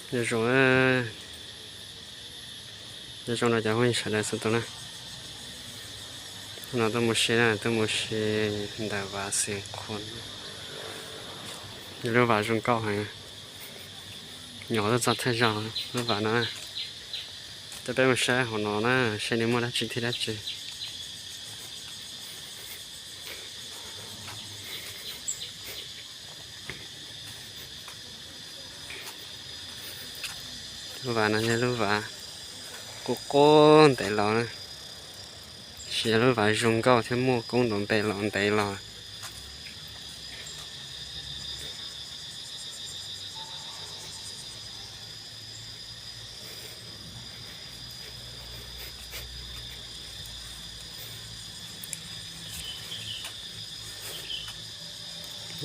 Nyob zoo, nyob zoo rau cov phooj ywg sawv daws txhua tus na. Hnub no tuaj mus si na, tuaj mus si ntawm Vaj Xeem Khuam. Lub vaj zoo nkauj heev. Nyuam qhuav tuaj txog thawj zaug lub vaj no na. Coj peb mus saib hauv no na, saib nws muaj dab tsi thiab dab tsi. Lub vaj no yog lub vaj qub qub ntev los na, sis yog lub vaj zoo nkauj thiab muaj koob ntuv npe los ntev los.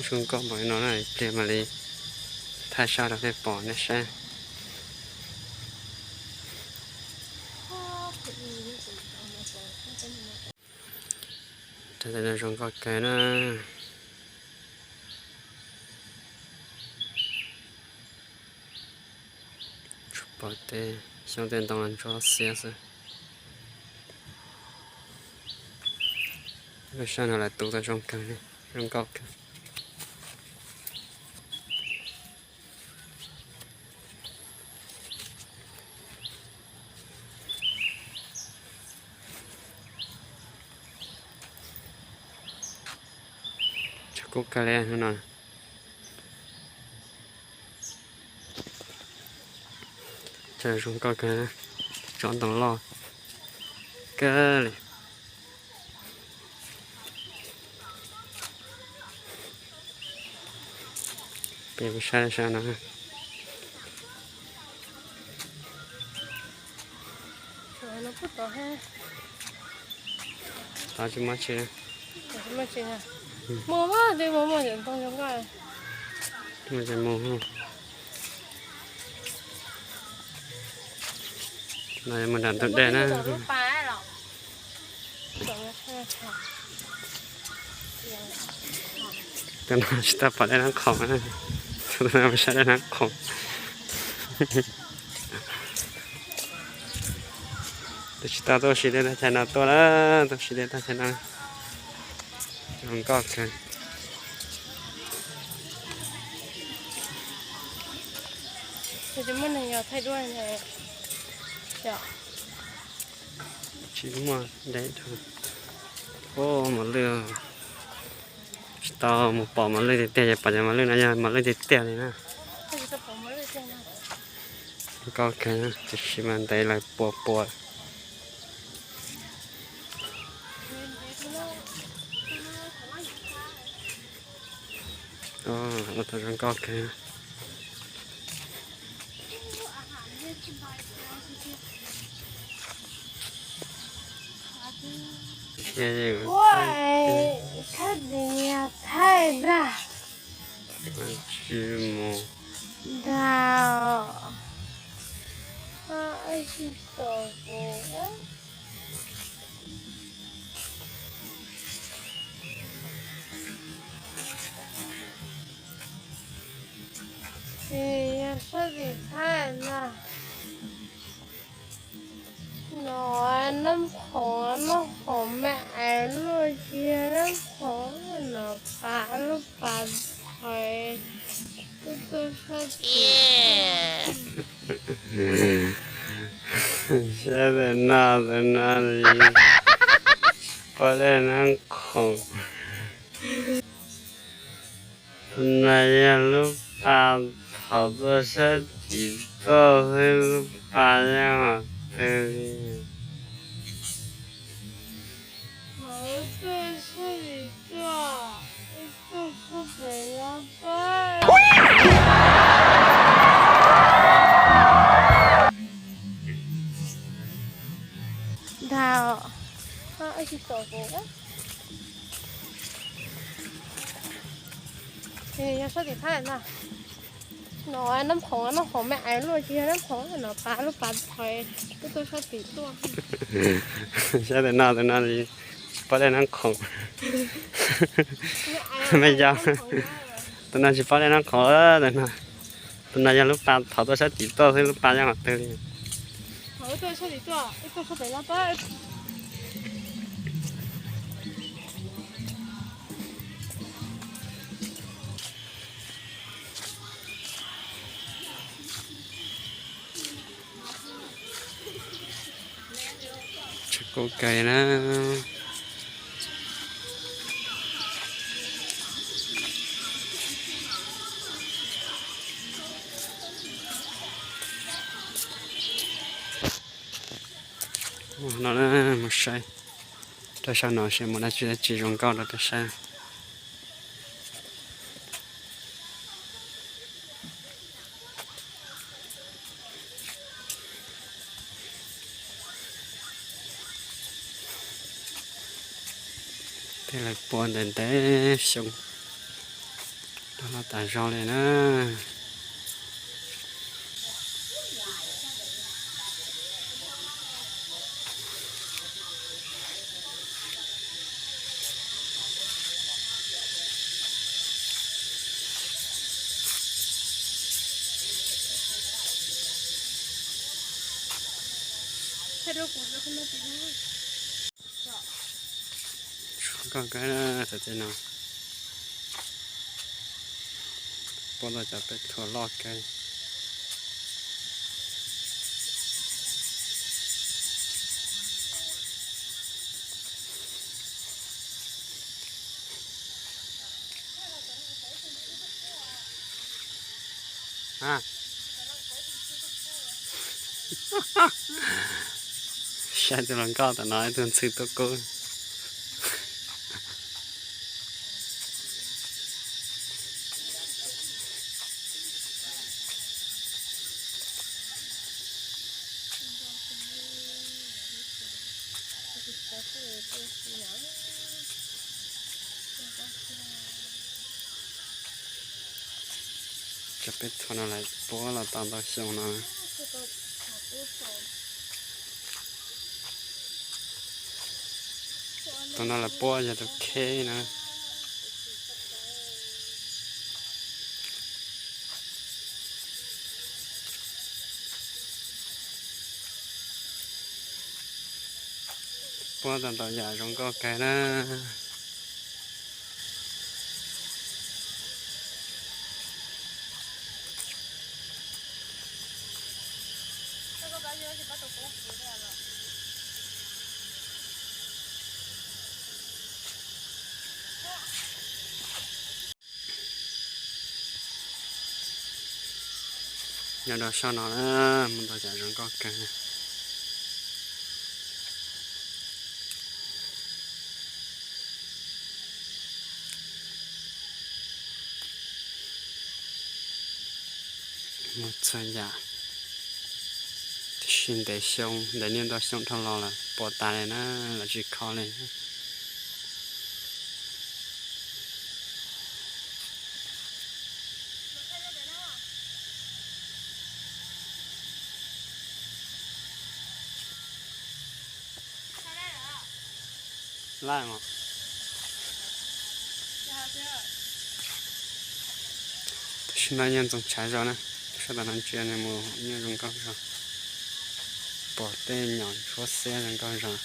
Zoo nkauj npaum li no na, ib pliag mam li thaij sab rau peb pom nej saib. Zoo nkauj kawg na. Tsuas pom tej xyoob tej ntoo los ntsuab xiab xwb. Lub sab no lawv tu tau zoo kawg li, zoo nkauj kawg. Tshav kub kawg li hnub no. Tshav zoo nkauj kawg, tsob ntoo loj kawg li. Peb mus saib sab no. Tod tsis muaj tsi. Muaj mas, muaj mas, muaj ntoo zoo nkauj. Muaj tsis mus. No mus nram ntug dej na. Tus no tsis tau pom dej Nab Khoom, tus no mus saib dej Nab Khoom. Tus tsis tau tuaj ua si dej tag chaw no tuaj na, tuaj ua si dej tag chaw no. Zoo nkauj kawg. Tsis muaj neeg yog thaij duab. Tsis muaj deb. Ub, mos lwj. Tsis tau mus pom mos lwj tiag tiag, ces pom cov mos lwj no yog mos lwj tiag tiag li na. Zoo nkauj kawg, tiam sis mas ntev lawm puas puas. Ua tau zoo nkauj kawg. Thaij ntag. Ntag. Ces yog sab tim thaij ntag. No Nab Khoom, Nab Khoom me ais luaj kiag, Nab Khoom no pas lub pas thaiv tuaj tuaj sab tim. Sab ntawm no, ntawm no li, pom dej Nab Khoom. No yog lub pas thaum tuaj sab tim tuaj xwb, lub pas yeej hom twg li. Ntag. Yog sab tim Thaib ntag. No Nab Khoom, Nab Khoom me ais luaj kiag, Nab Khoom no pas lub pas thaiv tuaj tuaj sab tim tuaj. Sab tim no, tim no li pom dej Nab Khoom. Me yau, tim no tsis pom dej Nab Khoom, tim no. Tus no yog lub pas thov tuaj sab tim tuaj xwb, lub pas yog qhov twg li. Tshav kub kawg na. No mus saib rau sab no seb muaj dab tsi dab tsi zoo nkauj rau peb saib. Tej lawv puab ntev ntev xyoo, los tas zog li na. Zoo nkauj kawg, txawm tej no puab tau cov peb thuam loj kawg. Saib tus hluas nkauj tom no ib tug ntxhw tuaj kub. Cov peb thuam no lawv puab los tau ntau xyoo no. Tus no lawv puab yog tus kheb na. Puab tau ntau yam zoo nkauj kawg na. Nyob rau sab no na, muaj ntau cov zoo nkauj kawg. Muaj txhua yam, tiam sis ntev xyoo, ntev niaj ntau xyoo dhau los lawm, puab tas li na, lawv tsis kho li. Tam sim no nyob ntxoov tshav zog na, sab tom no ntsia nws mus nyob zoo nkauj zog, pom tej nyom tshuab xiab zoo nkauj zog.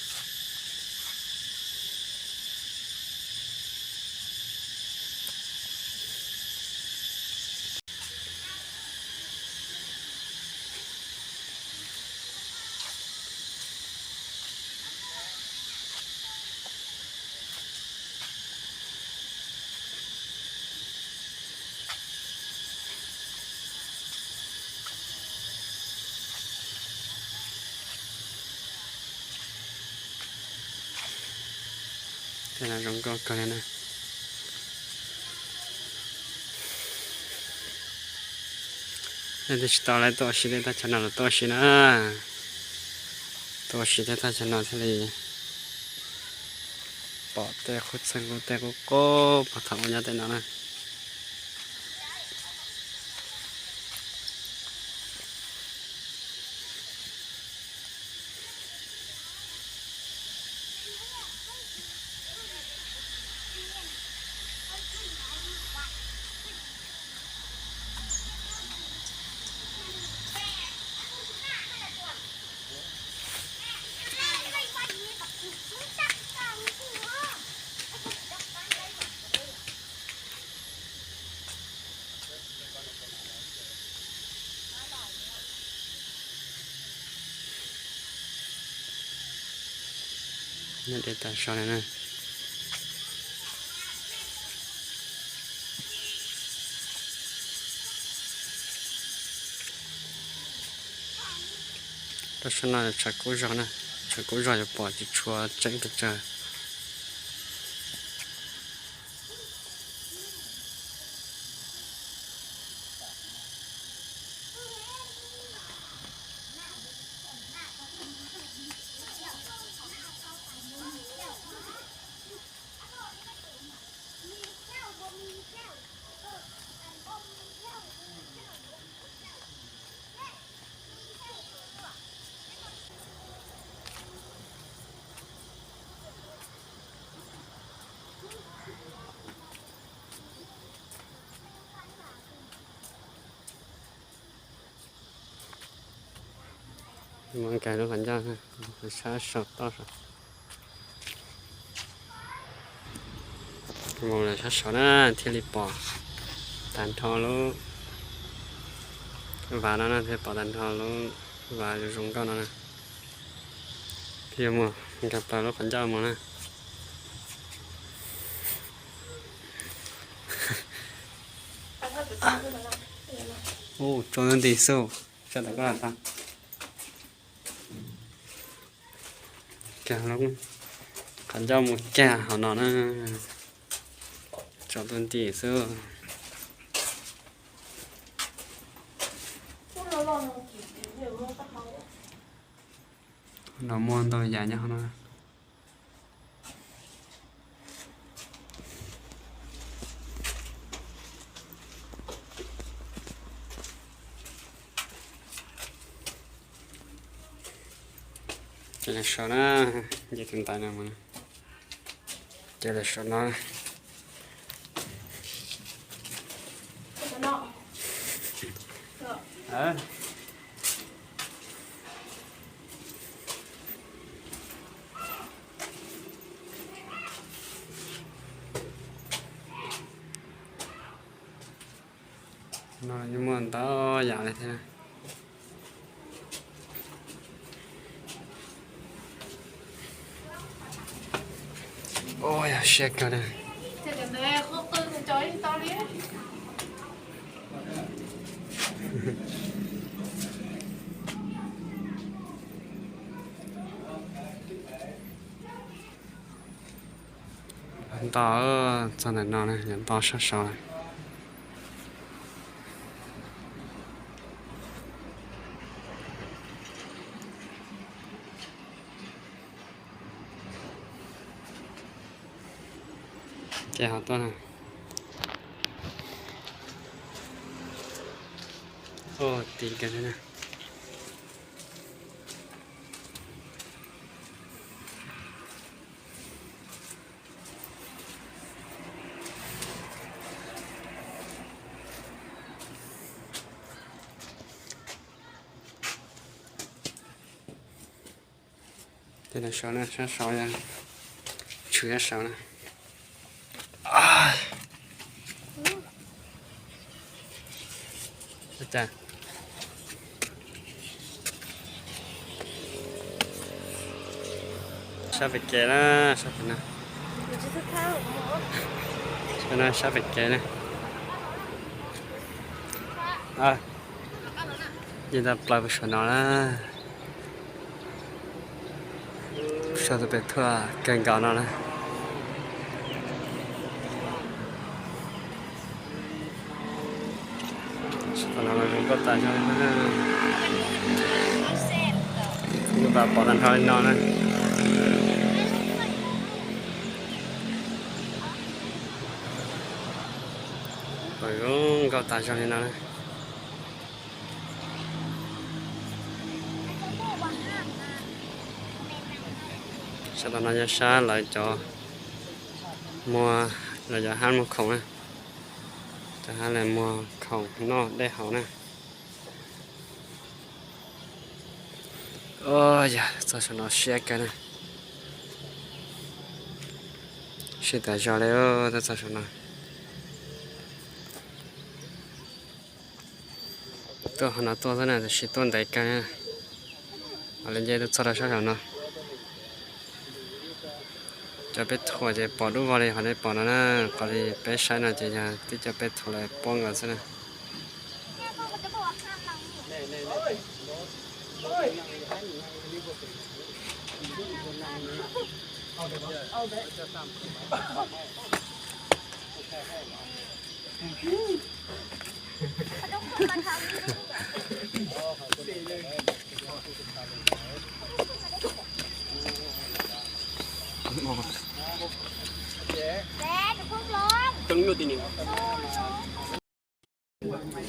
Tej no zoo nkauj kawg li na. Nej twg tsis tau lawv tuaj ua si tej thaj chaw no los tuaj ua si na. Tuaj ua si tej thaj chaw no thiaj li pom tej qhov txhia qub tej qub qub puag thaum ub nyob tej no na. Nyob deb tas zog li na. Rau sab no tshav kub zog na, tshav kub zog yuav pom tsis tshua tseeb pes tsawg. Mus nkag lub qhov ncauj, sab saum toj saum. Mus lawm sab saud na thiaj li pom tag nrho lub vaj no na, thiaj pom tag nrho lub vaj zoo zoo nkauj no na. Thiaj mus nkag plaws lub qhov ncauj mus na. Ub, tsaus ntuj nti xwb, sab tom koj tag. Nkag lub qhov ncauj mus kiag hauv no na. Tsaus ntuj nti xwb. No muaj ntau yam nyob hauv no. Ces lawv sau na, nce tus ntaiv no mus, ces lawv sau no. No yeej muaj ntau yam li thiab. Ua yog siab kawg na. Nto txog ntawm no na, yuav nto sab saud lawm. Ces ho tuaj na. Ua, ti kawg na. Tej no saud na, sab saud, tshwm sab saud na. Sab pem kev na, sab pem no. Sab no sab pem kev na. Yeej tau plaws pem saum no na. Saum tus pem thuaj kawg nkaus no na. Sab tom no los zoo nkauj tas zog li na. Lub vaj pom tag nrho li no na. Pom zoo nkauj tas zog li no na. Sab tom no yog sab lawv cov muag, lawv cov hab muag khoom na. Cov hab lawv muag khoom noj dej haus na. Ua yog txog saum no siab kawg na. Siab tas zog li, tuaj txog saum no. Tuaj qhov no tuaj xwb na, tab sis tuaj ntev kawg na. Mam li nce tuaj txog rau sab saum no. Cov peb thuam ces pom dub vog li qhov nej pom no na, qhov li peb saib no ces yog twb cov peb thuam lawv puab nkaus xwb na.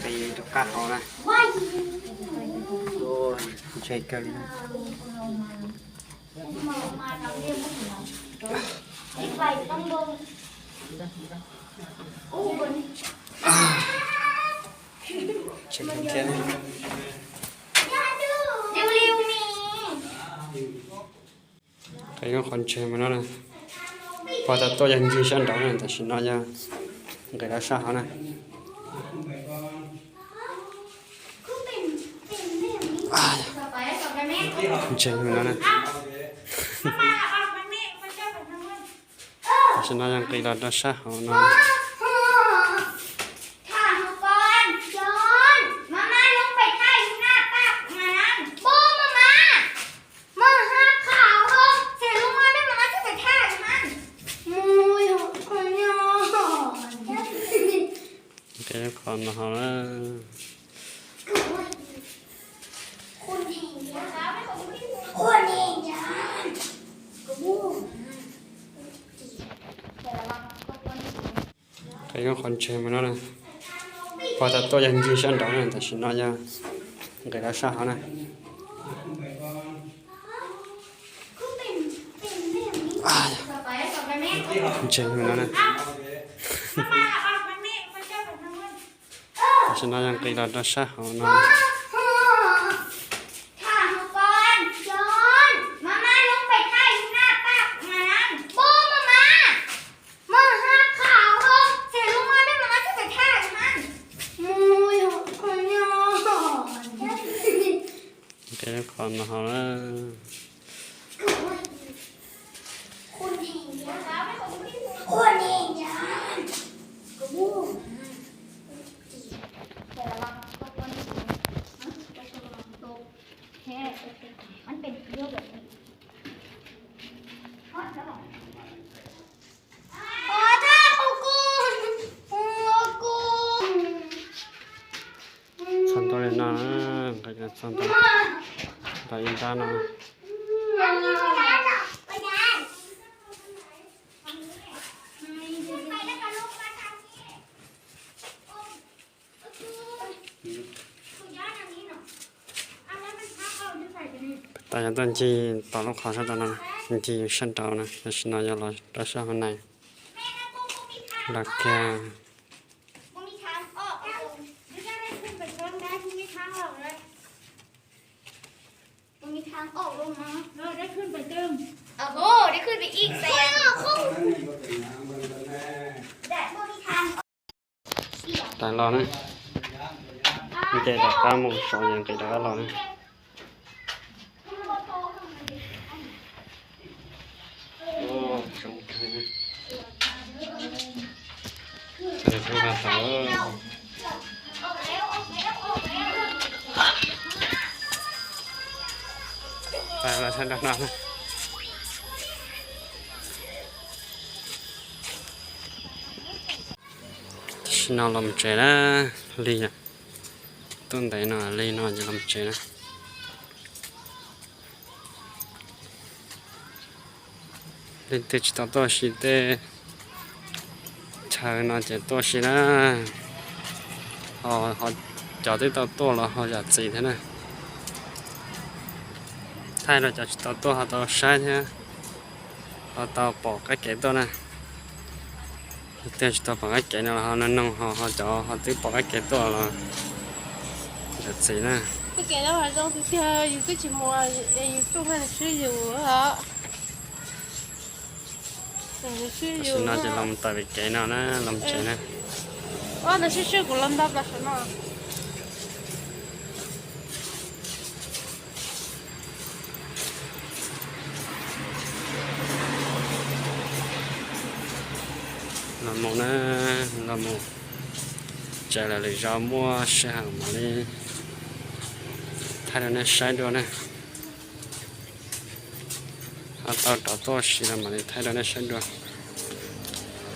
Nqis rov qab hauv na. Ntse kawg li. Ntse kawg thiab. Qhov ntse mas no na, pog tau tuaj yog ncig sab nraud na, tam sim no yog nqis rau sab hauv na. Ntse mas no na. Tam sim no yog nqis los rau sab hauv no. Nqis qhov no hauv na. Nqis qhov ntse mas no na, pog tau tuaj yog ncig sab nraud na, tam sim no yog nqis rau sab hauv na. Ntse mas no na. Tam sim no yog nqis los rau sab hauv no. Nqis qhov no hauv na. Txog ntua li no, nqis txog ntua ntawm ib nrab no. Tas yog tuaj ncig tom lub qhov sab nraud no, ncig sab nraud na, tam sim no yog los rau sab hauv na. Los kiag. Tas los na, nce rov qab mus saud es nqis rov qab los na. Tam sim no los tsev na, lig, tuaj ntev no lig no ces los tsev na. Leej twg tsis tau tuaj si tej chaw no ces tuaj si na. Ho cov twb tau tuaj los ho zam txim thiab na. Thaij rau cov tsis tau tuaj ho tau saib thiab ho tau pom qab kev tuaj na. Leej twg tsis tau pom qab kev no los ho noog noog ho, ho cov ho twb pom qab kev tuaj los zam txim na. Tiag, yus twb tsis mus es yus tuaj nws swb yus os. Tam sim no ces los mus tawm pem kev no na, los tsev na. Ua, nws swb swb kuv los nto plaws saum no. Mus na, los mus tsaws lawm lwm zaus muaj sij hawm mam li thaij rau nej saib dua na. Ho tau rov tuaj ua si los mam li thaij rau nej saib dua.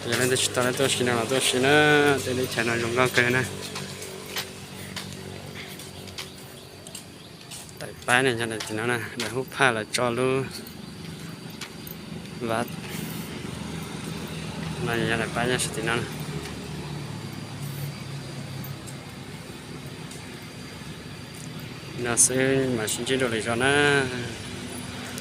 Yog leej twg tsis tau tuaj ua si no los tuaj ua si na, tej teb chaws no zoo nkauj kawg na. Daim pab ne yog daim tim no na, daim hub phaj lawv tso lub vaj no yog daim pab nyob sab tim no. No xwb mam sib ntsib dua lwm zaus na.